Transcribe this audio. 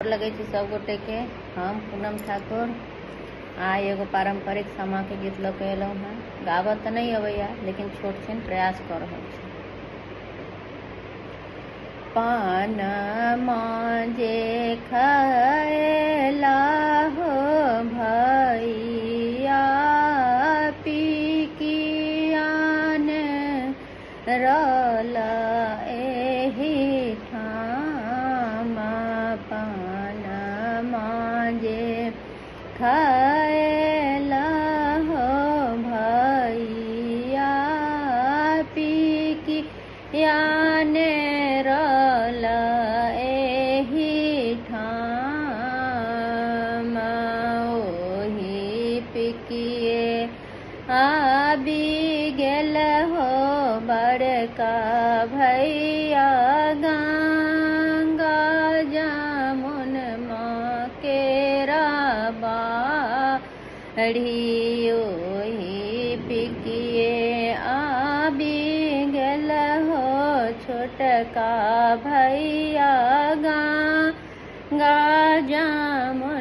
लगै छी सब गोटे के। हम पूनम ठाकुर आइ एगो पारंपरिक सामा के गीत लऽ के एलहुँ हेँ। गाबऽ तऽ नहि अबैया, लेकिन छोट छिन प्रयास कऽ रहल छी। पान जे खैला हो भैया, पिकियान रल एहि ठाम। पान जे खैला हो भैया, पिकियान रल एहि ठाम। ओहि पिकिए आबि गेल हो बड़का भैया, गंगा जामुन माँ केरा बाढ़ी। ओहि पिकिए आबि गेल हो छोटका भैया, गंगा जामुन